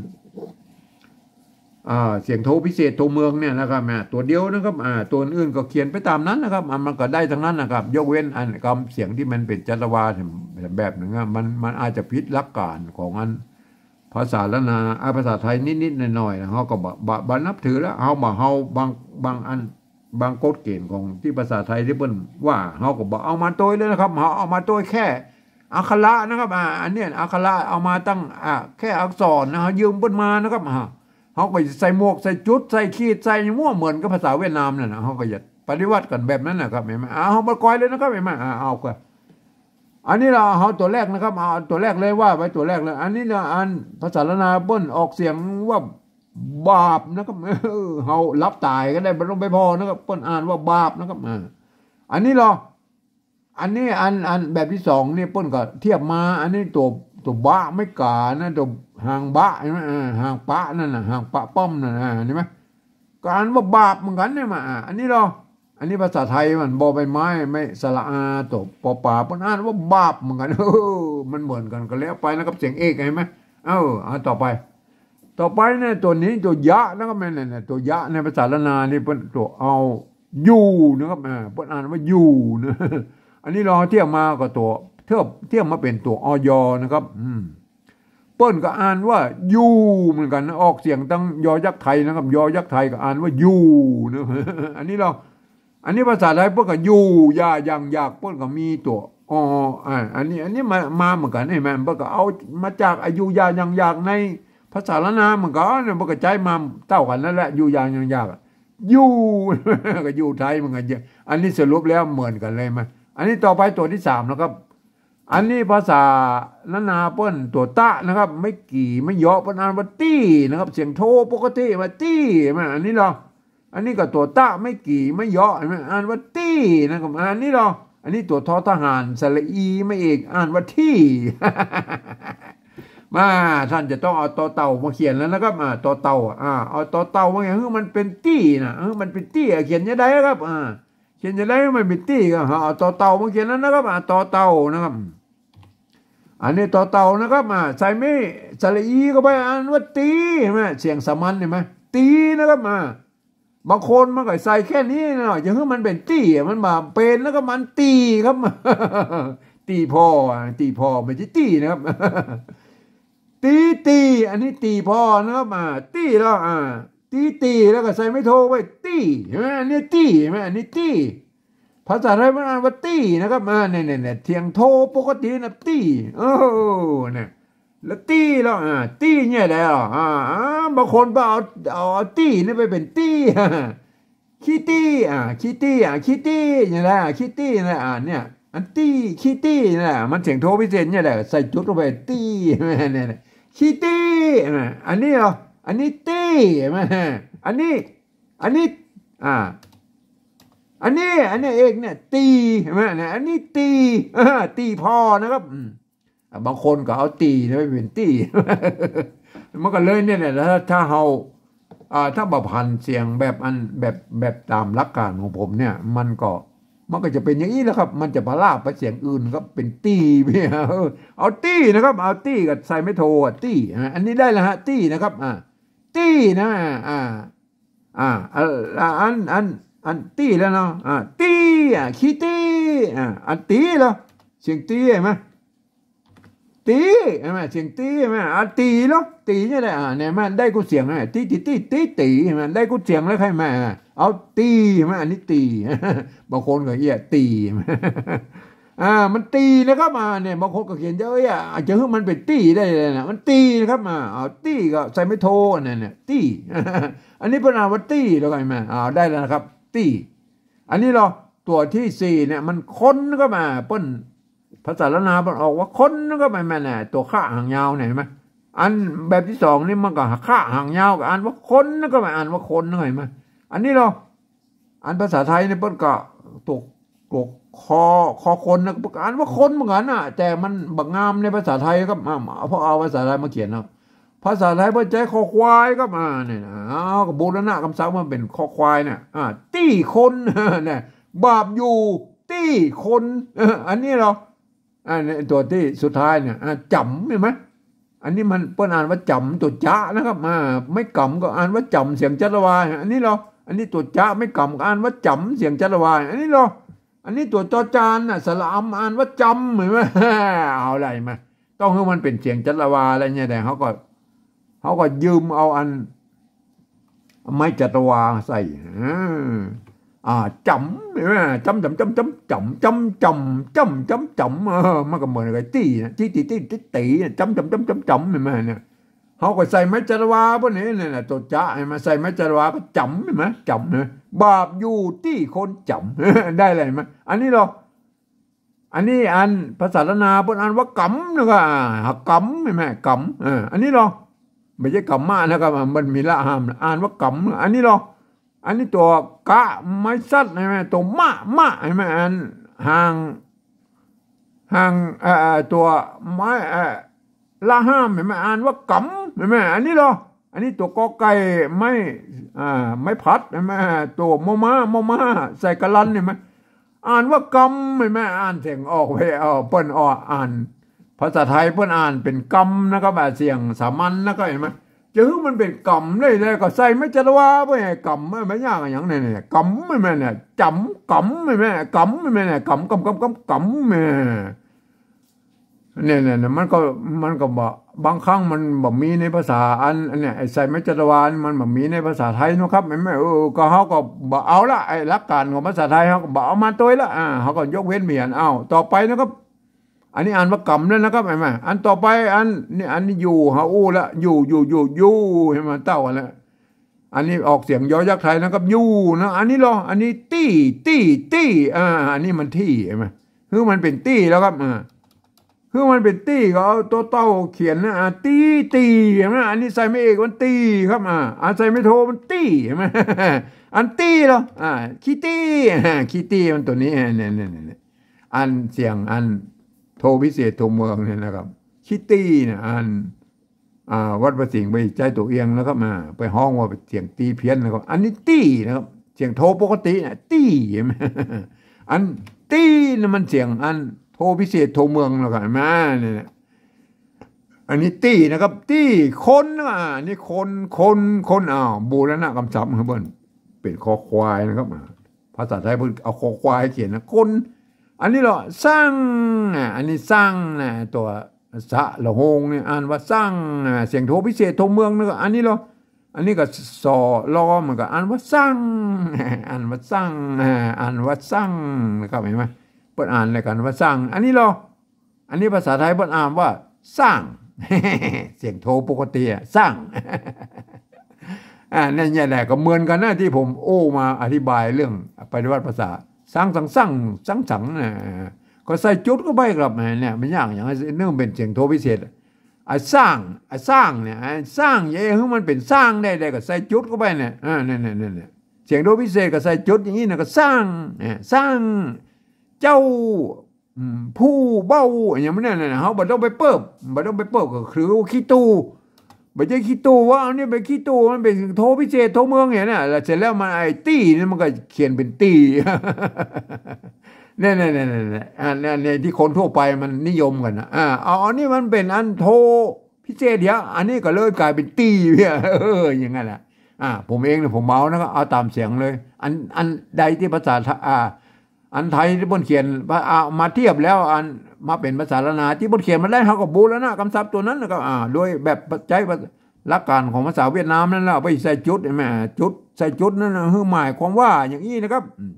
อ่า เสียงโทพิเศษโทเมืองเนี่ยนะครับ อ่า ตั๋วเดียวนะครับ อ่า ตั๋วอื่นๆ ก็เขียนไปต๋ามนั้นนะครับ อ่า มันก็ได้ตังนั้นนะครับ ยกเว้นอันกำเสียงตี้มันเป๋นจัตวาแบบหนึ่งอะ มัน มันอาจจะผิดหลักก๋านของอันภาษาล้านนา อ่า ภาษาไทยนิดๆ หน่อยๆ นะ เฮาก็บ่ บ่ บ่นับถือแล้ว เฮาบ่ เฮาบาง บางอัน บางกฎเกณฑ์ของตี้ภาษาไทยตี้เปิ้นว่า เฮาก็บ่เอามาตวยเลยนะครับ เฮาเอามาตวยแค่อักขระนะครับ อ่า อันเนี้ยอักขระเอามาตั้ง อ่า แค่อักษรนะ เฮายืมเปิ้นมานะครับ อ่า เฮาก็ใส่หมวก ใส่จุด ใส่ขีด ใส่มั่วเหมือนกับภาษาเวียดนามนั่นนะ เฮาก็จะปริวรรตกั๋นแบบนั้นนะครับ หันก่อ อ่า เฮาบ่กอยเลยนะครับ หันก่อ อ่า เอาก็ อันนี้ละ เฮาตั๋วแรกนะครับ เอาตั๋วแรกเลย ว่าไปตั๋วแรกเลย อันนี้นะ อันภาษาล้านนาเปิ้นออกเสียงว่าบาปนะครับ เออ เฮาหลับต๋ายก็ได้ บ่ต้องไปผ่อนะครับ เปิ้นอ่านว่าบาปนะครับ อ่า อันนี้ลอ อันนี้อัน อันแบบตี้สองนี่เปิ้นก็เทียบมา อันนี้ตั๋ว ตั๋วบะไม้ก๋านะ ตั๋วหางบะ หันก่อ เออ หางปะนั่นน่ะ หางปะป้อมนั่นน่ะ หันก่อ ก็อ่านว่าบาปเหมือนกั๋นเนี่ยมา อ่า อันนี้ลอ อันนี้ภาษาไทยมัน บอใบไม้ ไม้สระอา ตั๋วปอป๋า เปิ้นอ่านว่าบาปเหมือนกั๋น เออ มันเหมือนกั๋นก็แล้วไปนะครับ เสียงเอก หันก่อ เออ อ่า ต่อไป ต่อไปเนี่ย ตั๋วนี้ตั๋วยะนะครับ เนี่ย เนี่ย ตั๋วยะในภาษาล้านนานี่เปิ้นตั๋วเอาอยู่นะครับ อ่า เปิ้นอ่านว่าอยู่นะ อันนี้ลอเทียบมากับตั๋ว เทียบ เทียบมาเป๋นตั๋ว อย นะครับ อืม เปิ้นก็อ่านว่าอยู่เหมือนกั๋นนะ ออกเสียงตังยอยักษ์ไทยนะครับ ยอยักษ์ไทยก็อ่านว่าอยู่นะ อันนี้ลอ อันนี้ภาษาไทยเปิ้นก็อยู่ อย่า ยัง อยาก เปิ้นก็มีตั๋ว อ อ่า อันนี้ อันนี้มา มาเหมือนกั๋น หันก่อ เปิ้นก็เอามาจากอะอยู่ อย่า ยัง อยาก ในภาษาล้านนาเหมือนกั๋นเนี่ย เปิ้นก็ใจ๊มาเต้ากั๋นนั่นแหละ อยู่ อย่า ยัง อยาก อะ อยู่ ก็อยู่ไทยเหมือนกั๋น อันนี้สรุปแล้วเหมือนกั๋นเลยมา อันนี้ต่อไปตั๋วตี้สามนะครับ อันนี้ภาษาล้านนาเปิ้นตั๋วตะนะครับ ไม้กี่ ไม้เยาะ เปิ้นอ่านว่าตี้นะครับ เสียงโทปกติว่าตี้ มา อันนี้ลอ อันนี้ก็ตั๋วตะ ไม้กี่ ไม้เยาะ หันก่อ อ่านว่าตี้นะครับ อันนี้ลอ อันนี้ตั๋วทอทหาร สระอี ไม้เอก อ่านว่าตี้ มา ต้านจะต้องเอาตอเต่ามาเขียนแล้วนะครับ อ่า ตอเต่า อ่า เอาตอเต่ามาเขียน หื้อมันเป๋นตี้นะ หื้อมันเป๋นตี้ อ่ะ เขียนจะใดครับ อ่า เขียนจะใดหื้อมันเป๋นตี้ ก็เอาตอเต่ามาเขียนแล้วนะครับ อ่า ตอเต่านะครับ อันนี้ตอเต่านะครับ อ่า ใส่ไม้สระอีเข้าไป อ่านว่าตี้ หันก่อ เสียงสามัญ หันก่อ ตี้นะครับ อ่า บางคนมันก็ใส่แค่นี้นะ จะหื้อมันเป๋นตี้ มันบ่าเป๋นนะครับ มันตี้ครับ ตี้พ่อ อ่ะ ตี้พ่อ ไม่ใช่ตี้นะครับ ตี้ ตี้ อันนี้ตี้พ่อนะครับ อ่า ตี้ลอ อ่า ตี้ ตี้ แล้วก็ใส่ไม้โทไว้ ตี้ หันก่อ อันนี้ตี้ หันก่อ อันนี้ตี้ ภาษาไทยมันอ่านว่าตี้นะครับ อ่า เนี่ย เนี่ย เนี่ย เสียงโทปกตินะ ตี้ โอ้ เนี่ย แล้วตี้ลอ อ่า ตี้เนี่ยแหละ อ่า อ่า บางคนก็เอา เอา เอาตี้นี่ไปเป๋นตี้ ขี้ตี้ อ่า ขี้ตี้ อ่า ขี้ตี้เนี่ยแหละ ขี้ตี้เนี่ยแหละ อ่า เนี่ย อันตี้ ขี้ตี้เนี่ยแหละ มันเสียงโทพิเศษเนี่ยแหละ ใส่จุดเข้าไป ตี้ เนี่ย เนี่ย ขี้ตี้ อ่า อันนี้ลอ อันนี้ตี้ หันก่อ อันนี้ อันนี้ อ่า อันนี้ อันนี้เอกเนี่ย ตี้ หันก่อ เนี่ย อันนี้ตี้ อ่า ตี้พ่อนะครับ อืม อ่ะ บางคนก็เอาตี้นี่ไปเป๋นตี้ มันก็เลยเนี่ยแหละ ถ้า ถ้าเฮา อ่า ถ้าบ่ผันเสียงแบบอัน แบบ แบบต๋ามหลักการของผมเนี่ย มันก็ มันก็จะเป๋นอย่างอี้แหละครับ มันจะพลาดไปเสียงอื่นครับ เป๋นตี้ไป เออ เอาตี้นะครับ เอาตี้ก็ใส่ไม้โทอ่ะ ตี้ อ่ะ อันนี้ได้แล้วฮะ ตี้นะครับ อ่า ตี้นะ อ่า อ่า เออ อ่า อัน อัน อันตี้แล้วเนาะ อ่า ตี้ อ่ะ ขี้ตี้ อ่า อันตี้ลอ เสียงตี้ หันก่อ ตี้ หันก่อ เสียงตี้ หันก่อ อ่ะ ตี้ลอ ตี้เนี่ยแหละ อ่า เนี่ย มันได้กู้เสียงนะ ตี้ ตี้ ตี้ ตี้ ตี้ หันก่อ ได้กู้เสียงแล้ว ใค่ไหม อ่า เอาตี้ หันก่อ อันนี้ตี้ บางคนก็เอี้ยตี้ อ่า มันตี้นะครับ อ่า เนี่ย บางคนก็เขียนจะ เอ้ย อ่ะ จะหื้อมันเป๋นตี้ได้เลยนะ มันตี้นะครับ อ่า เอาตี้ก็ใส่ไม้โท เนี่ย เนี่ย ตี้ อันนี้เปิ้นอ่านว่าตี้ แล้วก็หันก่อ อ่า ได้แล้วนะครับ ตี้ อันนี้ลอ ตั๋วตี้สี่เนี่ย มันคนก็มา เปิ้น ภาษาล้านนาเปิ้นออกว่าคนก็มา แม่นแหละ ตั๋วคะหางยาวเนี่ย หันก่อ อันแบบตี้สองนี่มันก็คะหางยาว ก็อ่านว่าคนก็มา อ่านว่าคน หันก่อ อันนี้ลอ อันภาษาไทยเนี่ยเปิ้นก็ตั๋ว ตั๋วคอ คอคนนะ อ่านว่าคนเหมือนกั๋นน่ะ แต่มันบ่งามในภาษาไทยครับ อ่า เพราะเอาภาษาไทยมาเขียนเนาะ ภาษาไทยเปิ้นใจ๊คอควายครับ อ่า เนี่ยนะ อ้าว ก็บูรณะกำศัพท์มาเป๋นคอควายเนี่ย อ่า ตี้คน เนี่ย บาปอยู่ตี้คน เออ อันนี้ลอ อ่า เนี่ย ตั๋วตี้สุดท้ายเนี่ย อ่า จ๋ำ หันก่อ อันนี้มันเปิ้นอ่านว่าจ๋ำ ตั๋วจะนะครับ อ่า ไม้ก๋ำก็อ่านว่าจ๋ำ เสียงจัตวา อันนี้ลอ อันนี้ตั๋วจะ ไม้ก๋ำก็อ่านว่าจ๋ำ เสียงจัตวา อันนี้ลอ อันนี้ตั๋วจอจานน่ะ สระอำ อ่านว่าจ๋ำ หันก่อ เอาอะไรมา ต้องหื้อมันเป๋นเสียงจัตวาแล้วเนี่ย แต่เฮาก็ เฮาก็ยืมเอาอัน ไม้จัตวาใส่ อ่า อ่า จ๋ำ หันก่อ จ๋ำ จ๋ำ จ๋ำ จ๋ำ จ๋ำ จ๋ำ จ๋ำ จ๋ำ จ๋ำ จ๋ำ เออ มันก็เหมือนกับตี้นะ ตี้ ตี้ ตี้ ตี้ ตี้นะ จ๋ำ จ๋ำ จ๋ำ จ๋ำ จ๋ำ หันก่อ เนี่ย เฮาก็ใส่ไม้จัตวาพวกนี้เนี่ยนะ ตั๋วจะ หันก่อ ใส่ไม้จัตวาก็จ๋ำ หันก่อ จ๋ำ หันก่อ บาปอยู่ตี้คนจ๋ำ ได้อะไรหันก่อ อันนี้ลอ อันนี้อันภาษาล้านนาเปิ้นอ่านว่ากำ หันก่อ อ่า กำ หันก่อ กำ เออ อันนี้ลอ ไม่ใช่กำมะนะครับ มันมีละห้าม อ่านว่ากำ อันนี้ลอ อันนี้ตั๋วกะไม้สัตว์ หันก่อ ตั๋วมะ มะ หันก่อ อันหาง หาง เอ่อ ตัวไม้ เอ่อ ละห้าม หันก่อ อ่านว่ากำ หันก่อ อันนี้ลอ อันนี้ตั๋วกอไก่ ไม้ อ่า ไม้ผัด หันก่อ ตั๋วมอม้า มอม้า ใส่กะลัน หันก่อ อ่านว่ากำ หันก่อ อ่านเสียงออกไป เอา เปิ้นออก อ่านภาษาไทยเปิ้นอ่านเป๋นกำนะครับ อ่า เสียงสามัญนะครับ หันก่อ จะหื้อมันเป๋นกำได้ แล้วก็ใส่ไม้จัตวาไป กำ ไม่ ไม่ยากอะหยังเนี่ย เนี่ย กำ หันก่อ เนี่ย จ๋ำ กำ หันก่อ กำ หันก่อ เนี่ย กำ กำ กำ กำ กำ หันก่อ เนี่ย เนี่ย เนี่ย มันก็ มันก็บ่ บางครั้งมันบ่มีในภาษาอัน อันเนี่ย ไอ้ใส่ไม้จัตวานี่มันบ่มีในภาษาไทยเนาะครับ หันก่อ เออ ก็เฮาก็บ่เอาละ ไอ้หลักการของภาษาไทยเฮาก็บ่เอามาตวยละ อ่า เฮาก็ยกเว้นเหียน เอา ต่อไปนะครับ อันนี้อ่านว่ากำแล้วนะครับ หันก่อ อันต่อไป อันนี้ อันนี้อยู่ เฮาอู้ละ อยู่ อยู่ อยู่ อยู่ หันก่อ เต้าอันละ อันนี้ออกเสียงยอยักษ์ไทยนะครับ อยู่นะ อันนี้ลอ อันนี้ตี้ ตี้ ตี้ อ่า อันนี้มันตี้ หันก่อ หื้อมันเป๋นตี้แล้วครับ อ่า หื้อมันเป๋นตี้ก็เอาตั๋วเต้าเขียนนะ อ่า ตี้ ตี้ หันก่อ อันนี้ใส่ไม้เอกมันตี้ครับ อ่า อันใส่ไม้โทมันตี้ หันก่อ อันตี้ลอ อ่า ขี้ตี้ อ่า ขี้ตี้มันตั๋วนี้ เนี่ย เนี่ย เนี่ย เนี่ย อันเสียงอันโทพิเศษโทเมืองเนี่ยนะครับ ขี้ตี้เนี่ย อัน อ่า วัดพระสิงห์ไปใจ๊ตั๋วเอียงนะครับ อ่า ไปฮ้องว่าเสียงตี้เพี้ยนนะครับ อันนี้ตี้นะครับ เสียงโทปกติเนี่ย ตี้ หันก่อ อันตี้เนี่ยมันเสียงอันโทพิเศษโทเมืองนะครับ หันก่อ เนี่ย อันนี้ตี้นะครับ ตี้ คน อ่า นี่คน คน คน อ้าว บูรณะกำศัพท์ครับเปิ้น เป๋นคอควายนะครับ อ่า ภาษาไทยเปิ้นเอาคอควายเขียนนะ คน อันนี้ลอ ซั่ง อ่า อันนี้ซั่งนะ ตั๋วสะระโหงเนี่ย อ่านว่าซั่ง อ่า เสียงโทพิเศษโทเมืองนะครับ อันนี้ลอ อันนี้ก็สอลอ มันก็อ่านว่าซั่ง อ่านว่าซั่ง อ่า อ่านว่าซั่งนะครับ หันก่อ เปิ้นอ่านแล้วก็อ่านว่าซั่ง อันนี้ลอ อันนี้ภาษาไทยเปิ้นอ่านว่าซ่าง เสียงโทปกติอะ ซ่าง อ่า เนี่ย เนี่ยแหละ ก็เหมือนกั๋นนะ ตี้ผมอู้มาอธิบายเรื่องปฏิวัติภาษา ซั่ง ซั่ง ซั่ง ซั่ง ซั่ง นะ ก็ใส่จุดเข้าไปครับ เนี่ย มันยากหยัง เนื่องเป๋นเสียงโทพิเศษ ไอ้ซ่าง ไอ้ซ่างเนี่ย ไอ้ซ่าง เย้ หื้อมันเป๋นซ่างได้ ได้ก็ใส่จุดเข้าไปเนี่ย อ่า เนี่ย เนี่ย เนี่ย เนี่ย เสียงโทพิเศษก็ใส่จุดอย่างนี้นะ ก็ซ่าง เนี่ย ซ่าง เจ้า อืม ผู้เบ้า อย่างนั้นน่ะนะ เฮาบ่ต้องไปเปิ้บ บ่ต้องไปเปิ้บ ก็คือขี้ตู้ บ่ใจ้ขี้ตู้ว่าอันนี้เป๋นขี้ตู้ มันเป๋นโทพิเศษโทเมืองเนี่ยนะ แล้วเสร็จแล้วมันไอ้ตี้นี่มันก็เขียนเป๋นตี้ เนี่ย เนี่ย เนี่ย เนี่ย เนี่ย อ่า เนี่ย เนี่ย ตี้คนทั่วไปมันนิยมกั๋นนะ อ่า เอา อันนี้มันเป๋นอันโทพิเศษเดี๋ยว อันนี้ก็เลยก๋ายเป๋นตี้ไป เออ อย่างนั้นแหละ อ่า ผมเองเนี่ยผมเอานะครับ เอาต๋ามเสียงเลย อัน อันใดตี้ภาษาไท อ่า อันไทยตี้เปิ้นเขียน อ่า มาเทียบแล้ว อัน มาเป๋นภาษาล้านนาตี้เปิ้นเขียนมาได้ เฮาก็บูรณะกำศัพท์ตั๋วนั้นนะครับ อ่า โดยแบบใจ๊หลักการของภาษาเวียดนามนั่นแหละ เอาไปใส่จุด หันก่อ จุด ใส่จุดนั่นน่ะ หื้อหมายความว่าอย่างอี้นะครับ อืม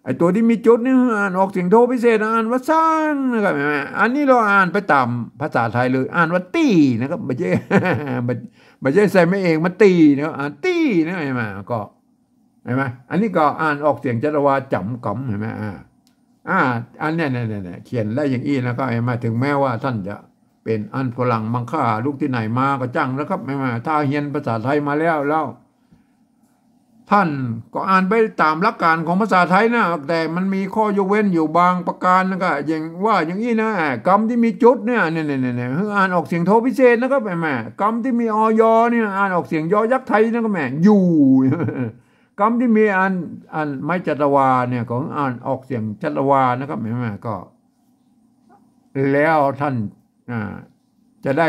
ไอ้ตั๋วตี้มีจุดนี่อ่านออกเสียงโทพิเศษ อ่านว่าซ่างนะครับ หันก่อ อันนี้ลออ่านไปต๋ามภาษาไทยเลย อ่านว่าตี้นะครับ บ่ใจ้ บ่ บ่ใจ้ใส่ไม้เอกมาตี้นะครับ อ่านตี้นะ หันก่อ ก็ หันก่อ อันนี้ก็อ่านออกเสียงจัตวาจ๋ำก๋ำ หันก่อ อ่า อ่า อันเนี้ย เนี่ย เนี่ย เนี่ย เขียนได้อย่างอี้นะครับ หันก่อ ถึงแม้ว่าต้านจะเป๋นอันฝรั่งมังค่าลุกตี้ไหนมาก็จ้างนะครับ หันก่อ ถ้าเฮียนภาษาไทยมาแล้ว แล้ว ต้านก็อ่านไปต๋ามหลักการของภาษาไทยนะ แต่มันมีข้อยกเว้นอยู่บางประการนะ ก็อย่างว่าอย่างอี้นะ กำตี้มีจุดเนี่ย เนี่ย เนี่ย เนี่ย เนี่ย หื้ออ่านออกเสียงโทพิเศษนะครับ หันก่อ กำตี้มีอ ยอ เนี่ย อ่านออกเสียงยอยักษ์ไทยนะครับ อยู่ กำตี้มีอัน อันไม้จัตวาเนี่ย ก็อ่านออกเสียงจัตวานะครับ หันก่อ ก็ แล้วต้าน อ่า จะได้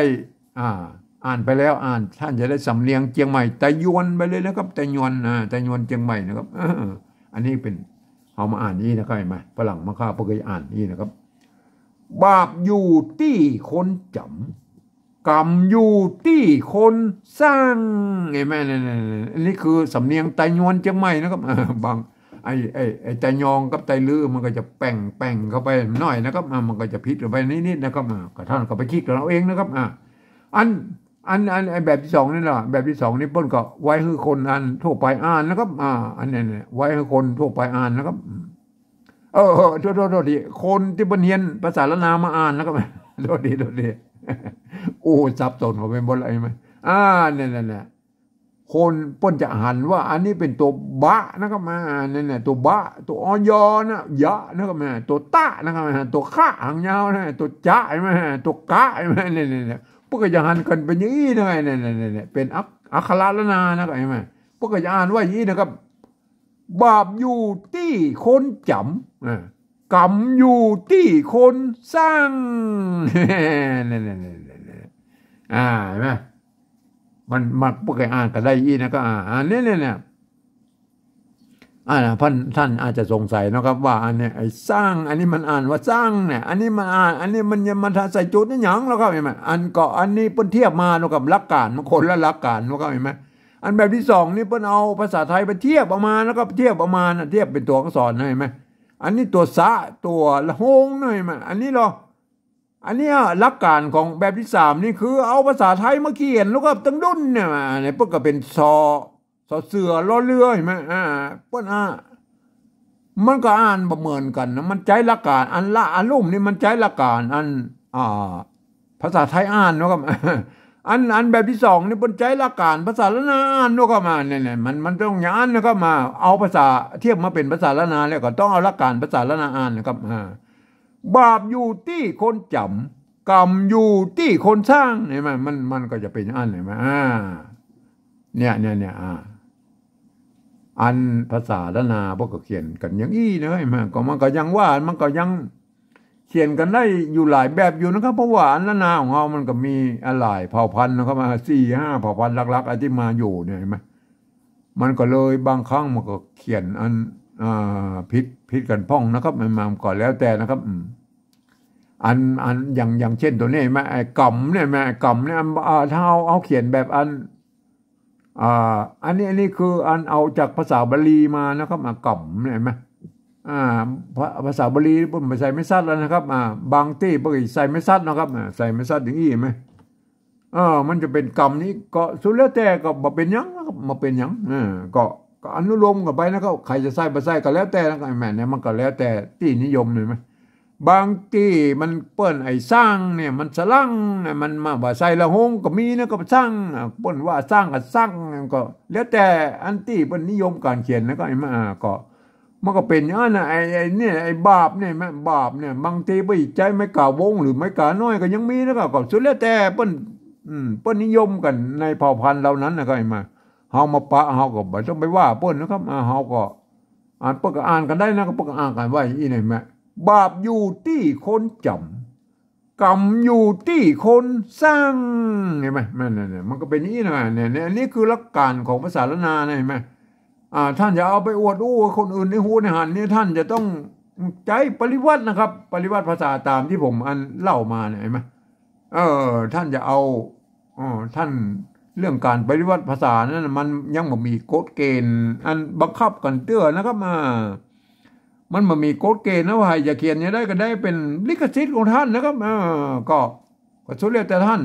อ่า อ่านไปแล้ว อ่าน ต้านจะได้สำเนียงเจียงใหม่ ไตยวนไปเลยนะครับ ไตยวน อ่า ไตยวนเจียงใหม่นะครับ เออ อันนี้เป๋น เฮามาอ่านอี้นะครับ หันก่อ ฝรั่งมังค่าเปิ้นก็อ่านอี้นะครับ บาปอยู่ตี้คนจ๋ำ ก๋ำอยู่ตี้คนซ่าง หันก่อ เนี่ย เนี่ย เนี่ย อันนี้คือสำเนียงไตยวนเจียงใหม่นะครับ เออ บาง ไอ้ ไอ้ ไอ้ไตยองกับไตลื้อมันก็จะแป่ง แป่งเข้าไปหน้อยนะครับ อ่า มันก็จะผิดไปนิดๆ นะครับ อ่า ก็ต้านก็ไปคิดกั๋นเอาเองนะครับ อ่า อัน อัน อัน ไอ้แบบตี้สองนี่แหละ แบบตี้สองนี่เปิ้นก็ไว้หื้อคนอันทั่วไปอ่านนะครับ อ่า อันเนี้ย เนี่ย ไว้หื้อคนทั่วไปอ่านนะครับ เออ เออ โทษ โทษ โทษที คนตี้เปิ้นเฮียนภาษาล้านนามาอ่านนะครับ โทษที โทษที โอ้ สับสนเข้าไปหมดแล้ว หันก่อ อ่า เนี่ย เนี่ย เนี่ย คนเปิ้นจะหันว่าอันนี้เป๋นตั๋วบะนะครับ อ่า นั่นน่ะ ตั๋วบะ ตั๋ว อ ยอ นะ ยะ นะครับ อ่า ตั๋วตะ นะครับ อ่า ตั๋วคะหางยาวนะ ตั๋วจะ ใช่ไหม ตั๋วกะ ใช่ไหม เนี่ย เนี่ย เนี่ย เปิ้นก็จะหันกั๋นเป๋นอย่างอี้นะ เนี่ย เนี่ย เนี่ย เนี่ย เป๋นอัก อักขระล้านนานะครับ ใช่ไหม เปิ้นก็จะอ่านว่าอย่างอี้นะครับ บาปอยู่ตี้คนจ๋ำ อ่า ก๋รรมอยู่ตี้คนสร้าง เนี่ย เนี่ย เนี่ย เนี่ย เนี่ย อ่า เห็นไหม มัน มัน เปิ้นก็อ่านกั๋นได้อี้นะ ก็ อ่า อันนี้เนี่ย เนี่ย อ่า ท่าน ท่านอาจจะสงสัยนะครับ ว่าอันเนี้ย ไอ้สร้าง อันนี้มันอ่านว่าสร้างเนี่ย อันนี้มันอ่าน อันนี้มันยังมาใส่จุดนี่หยังแล้วครับ เห็นไหม อันก็ อันนี้เปิ้นเทียบมานะครับ หลักการมันคนละหลักการนะครับ เห็นไหม อันแบบตี้สองนี่เปิ้นเอาภาษาไทยไปเทียบเอามานะครับ เทียบเอามานะ เทียบเป๋นตั๋วอักษรนะ เห็นไหม อันนี้ตั๋วสะ ตั๋วละหงนะ เห็นไหม อันนี้เหรอ อันเนี้ยหลักการของแบบตี้สามนี่คือเอาภาษาไทยมาเขียนแล้วก็ตึงดุ้นเนี่ย อันนี้เปิ้นก็เป๋น ซอ ซอเสือ รอเรือ เห็นไหม อ่า เปิ้น อ่า มันก็อ่านบ่เหมือนกั๋นนะ มันใจ๊หลักการ อันละ อันลุ่มนี่มันใจ๊หลักการ อัน อ่า ภาษาไทยอ่านนะครับ อัน อันแบบตี้สองนี่เปิ้นใจ๊หลักการภาษาล้านนาอ่านนะครับ อ่า เนี่ย เนี่ย มัน มันต้องอย่างนั้นนะครับ มาเอาภาษาเทียบมาเป๋นภาษาล้านนาแล้วก็ต้องเอาหลักการภาษาล้านนาอ่านนะครับ อ่า บาปอยู่ตี้คนจ๋ำ ก๋รรมอยู่ตี้คนสร้าง เห็นไหม มัน มันก็จะเป๋นอย่างนั้น เห็นไหม อ่า เนี่ย เนี่ย เนี่ย อ่า อันภาษาล้านนาเปิ้นก็เขียนกั๋นอย่างอี้นะ เห็นไหม ก็มันก็ยังว่า มันก็ยังเขียนกั๋นได้อยู่หลายแบบอยู่นะครับ เพราะว่าอันล้านนาของเฮามันก็มี อ่า หลายเผ่าพันธุ์นะครับ อ่า สี่ห้าเผ่าพันธุ์หลักๆ อันตี้มาอยู่เนี่ย เห็นไหม มันก็เลยบางครั้งมันก็เขียนอัน อ่า ผิด ผิดกั๋นพ่องนะครับ มัน มันก็แล้วแต่นะครับ อืม อัน อัน อย่าง อย่างเช่นตั๋วนี้เห็นไหม ไอ้ก๋รรมเนี่ย แม่ ไอ้ก๋รรมเนี่ย อ่า ถ้าเอา เอาเขียนแบบอัน อ่า อันนี้ อันนี้คืออันเอาจากภาษาบาลีมานะครับ อ่า ก๋รรมเนี่ย เห็นไหม อ่า ภา ภาษาบาลีเปิ้นบ่ใส่ไม้สัตว์แล้วนะครับ อ่า บางตี้เปิ้นใส่ไม้สัตว์นะครับ อ่า ใส่ไม้สัตว์อย่างอี้ เห็นไหม เออ มันจะเป๋นก๋รรมนี้ก็สุดแล้วแต่ ก็บ่เป๋นหยังนะครับ บ่เป๋นหยัง เออ ก็ ก็อนุโลมกั๋นไปนะครับ ใผจะใส่บ่ใส่ก็แล้วแต่นะครับ แม่เนี่ยมันก็แล้วแต่ตี้นิยมเลยไหม บางตี้มันเปิ้นไอ้สร้างเนี่ย มันสะหลังเนี่ย มันมาบ่ใส่ละหงก็มีนะ ก็สร้าง อ่ะ เปิ้นว่าสร้างก็สร้าง ก็แล้วแต่อันตี้เปิ้นนิยมก๋านเขียนนะ ก็ไอ้มา อ่า ก็ มันก็เป๋นอย่างนั้นนะ ไอ้ ไอ้เนี่ย ไอ้บาปเนี่ย แม่ บาปเนี่ย บางตี้ไปใจ๊ไม้กาวงหรือไม้กาน้อยก็ยังมีนะครับ ก็สุดแล้วแต่เปิ้น อืม เปิ้นนิยมกั๋นในเผ่าพันธุ์เหล่านั้นนะครับ ไอ้มา เฮามาปะ เฮาก็บ่ต้องไปว่าเปิ้นนะครับ อ่า เฮาก็ อ่าน เปิ้นก็อ่านกั๋นได้นะ ก็เปิ้นก็อ่านกั๋นว่าอย่างอี้เนี่ยแม่ บาปอยู่ตี้คนจ๋ำ ก๋รรมอยู่ตี้คนสร้าง เห็นไหม มัน เนี่ย เนี่ย มันก็เป๋นอย่างอี้นะ เนี่ย เนี่ย อันนี้คือหลักการของภาษาล้านนานะ เห็นไหม อ่า ท่านจะเอาไปอวดอู้คนอื่นได้ฮู้ได้หันนี่ ท่านจะต้องใจ๊ปริวรรตนะครับ ปริวรรตภาษาต๋ามตี้ผมอันเล่ามาเนี่ย เห็นไหม เออ ท่านจะเอา เออ ท่าน เรื่องก๋านปริวรรตภาษานั้นน่ะ มันยังบ่มีกฎเกณฑ์อันบังคับกั๋นเตื้อนะครับ อ่า มันบ่มีกฎเกณฑ์นะว่าใผจะเขียนอย่างใดก็ได้ เป๋นลิขสิทธิ์ของท่านนะครับ เออ ก็ ก็สุดแล้วแต่ท่าน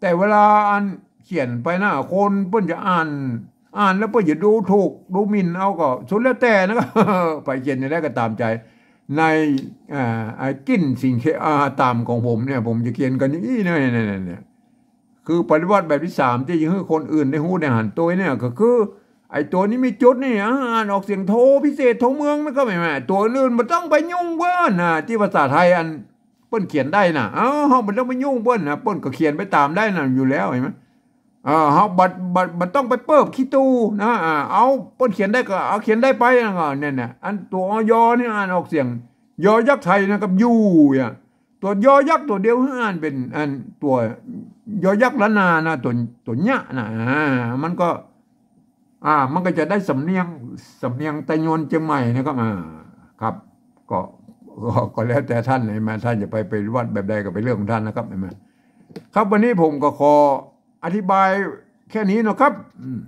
แต่เวลาอันเขียนไปนะ คนเปิ้นจะอ่าน อ่านแล้วเปิ้นจะดูถูก ดูหมิ่นเอา ก็สุดแล้วแต่นะครับ ใผเขียนอย่างใดก็ต๋ามใจ๋ ใน อ่า ไอ้กลิ่นสิงเค อ่า ต๋ามของผมเนี่ย ผมจะเขียนกั๋นอย่างอี้นะ เนี่ย เนี่ย เนี่ย คือปริวรรตแบบตี้สามตี้จะหื้อคนอื่นได้ฮู้ได้หันตวยเนี่ย ก็คือ ไอ้ตั๋วนี้มีจุดนี่ อ่า อ่านออกเสียงโทพิเศษ โทเมืองนะครับ เห็นไหม ตั๋วอื่นบ่ต้องไปยุ่งเปิ้นนะ ตี้ภาษาไทยอันเปิ้นเขียนได้นะ เอ้า เฮาบ่ต้องไปยุ่งเปิ้นนะ เปิ้นก็เขียนไปต๋ามได้นะ อยู่แล้ว เห็นไหม เออ เฮาบ่ บ่ บ่ต้องไปเปิบขี้ตู้นะ อ่า เอา เปิ้นเขียนได้ก็เอาเขียนได้ไปนะ ก็เนี่ย เนี่ย อันตั๋ว อ ยอ นี่อ่านออกเสียง ยอยักษ์ไทยนะครับ อยู่ อ่ะ ตั๋ว ยอยักษ์ตั๋วเดียวอ่านเป๋นอันตั๋ว ยอยักษ์ล้านนานะ ตั๋ว ตั๋วเนี้ยนะ อ่า มันก็ อ่า มันก็จะได้สำเนียง สำเนียงไตยวนเจียงใหม่นะครับ อ่า ครับ ก็ ก็ ก็แล้วแต่ท่าน เห็นไหม ท่านจะไปปริวรรตแบบใดก็เป๋นเรื่องของท่านนะครับ เห็นไหม ครับ วันนี้ผมก็ขออธิบายแค่นี้นะครับ อืม